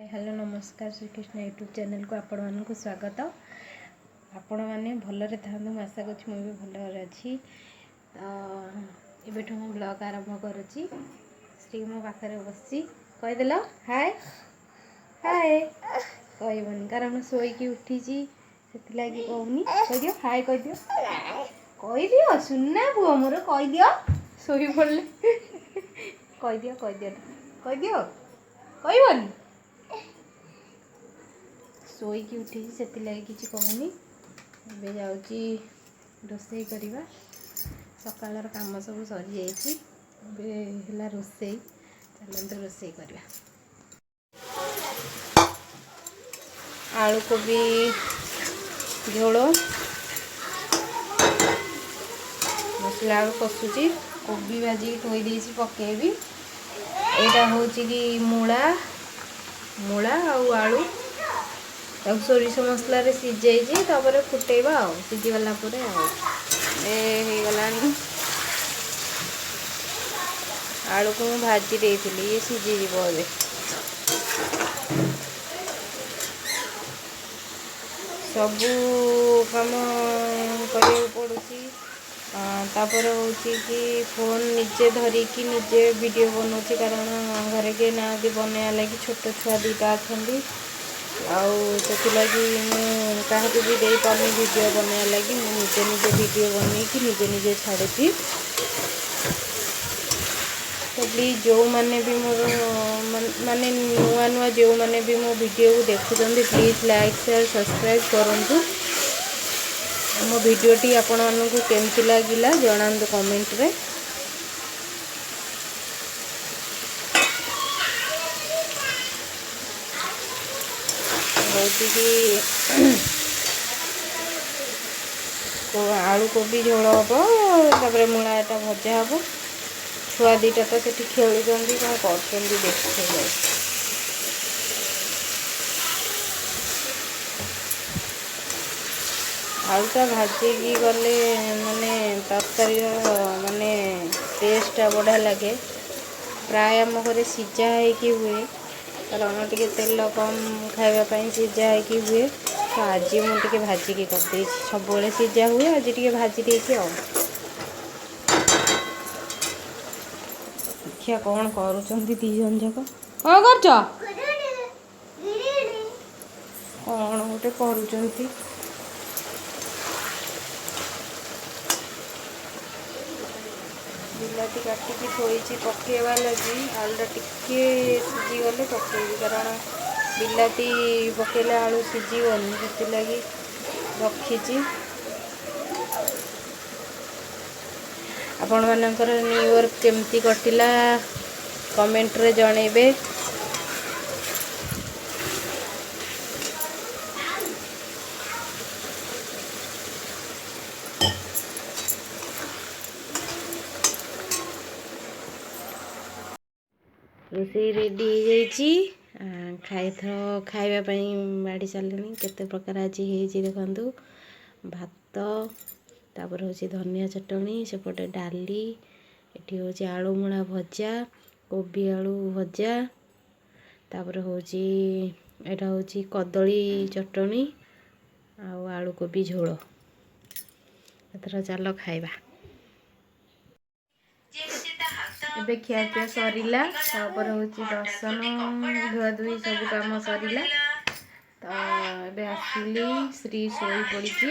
Hello, ନମସ୍କାର। Shrikrishna YouTube ଚ୍ୟାନେଲ୍କୁ ଆପଣମାନଙ୍କୁ ସ୍ୱାଗତ। ଆପଣମାନେ ଭଲରେ ଥାଆନ୍ତୁ, ମୁଁ ଆଶା କରୁଛି। ମୁଁ ବି ଭଲରେ ଅଛି। ତ ଏବେଠୁ ମୁଁ ବ୍ଲଗ୍ ଆରମ୍ଭ କରୁଛି। ଶ୍ରୀ ମୋ ପାଖରେ ବସିଛି। କହିଦେଲ ହାଏ। ହାଏ କହିବନି, କାରଣ ଶୋଇକି ଉଠିଛି, ସେଥିଲାଗି କହୁନି। କହିଦିଅ ହାଏ, କହିଦିଅ, କହିଦିଅ। ସୁନା ପୁଅ ମୋର, କହିଦିଅ। ଶୋଇ ପଡ଼ିଲେ। କହିଦିଅ, କହିଦିଅ, କହିଦିଅ। କହିବନି, ଶୋଇକି ଉଠିଛି, ସେଥିଲାଗି କିଛି କହୁନି। ଏବେ ଯାଉଛି ରୋଷେଇ କରିବା। ସକାଳର କାମ ସବୁ ସରିଯାଇଛି, ଏବେ ହେଲା ରୋଷେଇ। ଚାଲନ୍ତୁ ରୋଷେଇ କରିବା। ଆଳୁ କୋବି ଝୋଳ ମସଲା ଆଳୁ କଷୁଛି। କୋବି ଭାଜିକି ଥୋଇ ଦେଇଛି, ପକେଇବି। ଏଇଟା ହେଉଛି କି ମୂଳା, ମୂଳା ଆଉ ଆଳୁ, ତାକୁ ସୋରିଷ ମସଲାରେ ସିଝେଇଛି। ତାପରେ ଫୁଟେଇବା ଆଉ ସିଝିଗଲା ପରେ। ଆଉ ଏ ହେଇଗଲାଣି। ଆଳୁକୁ ମୁଁ ଭାଜି ଦେଇଥିଲି, ଇଏ ସିଝିଯିବ ଏବେ। ସବୁ କାମ କରିବାକୁ ପଡ଼ୁଛି। ତାପରେ ହେଉଛି କି ଫୋନ୍ ନିଜେ ଧରିକି ନିଜେ ଭିଡ଼ିଓ ବନାଉଛି, କାରଣ ଘରେ କେହି ନାହାନ୍ତି ବନେଇବା ଲାଗି। ଛୋଟ ଛୁଆ ଦୁଇଟା ଅଛନ୍ତି, ଆଉ ସେଥିଲାଗି ମୁଁ କାହାକୁ ବି ଦେଇପାରୁନି ଭିଡ଼ିଓ ବନେଇବା ଲାଗି। ମୁଁ ନିଜେ ନିଜେ ଭିଡ଼ିଓ ବନେଇକି ନିଜେ ନିଜେ ଛାଡ଼ୁଛି। ତ ପ୍ଲିଜ୍, ଯେଉଁମାନେ ବି ମୋର ମାନେ ନୂଆ ନୂଆ ଯେଉଁମାନେ ବି ମୋ ଭିଡ଼ିଓକୁ ଦେଖୁଛନ୍ତି, ପ୍ଲିଜ୍ ଲାଇକ୍, ସେୟାର, ସବସ୍କ୍ରାଇବ୍ କରନ୍ତୁ। ଆମ ଭିଡ଼ିଓଟି ଆପଣମାନଙ୍କୁ କେମିତି ଲାଗିଲା ଜଣାନ୍ତୁ କମେଣ୍ଟରେ। ହେଉଛି କି ଆଳୁ କୋବି ଝୋଳ ହେବ, ତାପରେ ମୂଳାଟା ଭଜା ହେବ। ଛୁଆ ଦୁଇଟା ତ ସେଠି ଖେଳୁଛନ୍ତି, କ'ଣ କରୁଛନ୍ତି ଦେଖେ ଯାଇ। ଆଳୁଟା ଭାଜିକି ଗଲେ ମାନେ ତରକାରୀର ମାନେ ଟେଷ୍ଟଟା ବଢ଼ିଆ ଲାଗେ। ପ୍ରାୟ ଆମ ଘରେ ସିଝା ହେଇକି ହୁଏ, କାରଣ ଟିକେ ତେଲ କମ୍ ଖାଇବା ପାଇଁ ସିଝା ହେଇକି ହୁଏ। ତ ଆଜି ମୁଁ ଟିକେ ଭାଜିକି କରିଦେଇଛି। ସବୁବେଳେ ସିଝା ହୁଏ, ଆଜି ଟିକେ ଭାଜି ଦେଇଛି। ଆଉ ଦେଖିବା କ'ଣ କରୁଛନ୍ତି ଦୁଇ ଜଣ ଯାକ। କ'ଣ କରୁଛ? କ'ଣ ଗୋଟେ କରୁଛନ୍ତି। ବିଲାତି କାଟିକି ଥୋଇଛି ପକେଇବା ଲାଗି। ଆଳୁଟା ଟିକେ ସିଝିଗଲେ ପକେଇବି, କାରଣ ବିଲାତି ପକେଇଲେ ଆଳୁ ସିଝିବନି, ସେଥିଲାଗି ରଖିଛି। ଆପଣମାନଙ୍କର ନ୍ୟୁ ଇୟର୍ କେମିତି କଟିଲା, କମେଣ୍ଟରେ ଜଣେଇବେ। ରୋଷେଇ ରେଡ଼ି ହେଇଯାଇଛି। ଖାଇଥ ଖାଇବା ପାଇଁ ବାଢ଼ି ସାରିଲେଣି। କେତେ ପ୍ରକାର ଆଜି ହେଇଛି ଦେଖନ୍ତୁ। ଭାତ, ତାପରେ ହେଉଛି ଧନିଆ ଚଟଣି, ସେପଟେ ଡାଲି, ଏଠି ହେଉଛି ଆଳୁ ମୂଳା ଭଜା, କୋବି ଆଳୁ ଭଜା, ତାପରେ ହେଉଛି ଏଇଟା ହେଉଛି କଦଳୀ ଚଟଣି ଆଉ ଆଳୁ କୋବି ଝୋଳ। ଏଥର ଚାଲ ଖାଇବା। ଏବେ ଖିଆପିଆ ସରିଲା, ତାପରେ ହେଉଛି ବାସନ ଧୁଆଧୁଇ ସବୁ କାମ ସରିଲା। ତ ଏବେ ଆସିଲି, ଶ୍ରୀ ଶୋଇ ପଡ଼ିଛି।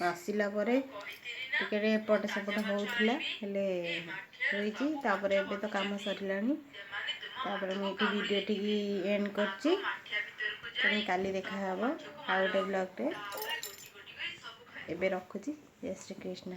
ଆସିଲା ପରେ ଟିକେ ଟିକେ ଏପଟ ସେପଟ ହେଉଥିଲା, ହେଲେ ଶୋଇଛି। ତାପରେ ଏବେ ତ କାମ ସରିଲାଣି। ତାପରେ ମୁଁ ଏଠି ଭିଡ଼ିଓଟିକି ଏଣ୍ଡ କରୁଛି। ପୁଣି କାଲି ଦେଖାହେବ ଆଉ ଗୋଟେ ବ୍ଲଗ୍ରେ। ଏବେ ରଖୁଛି। ଜୟ ଶ୍ରୀକୃଷ୍ଣ।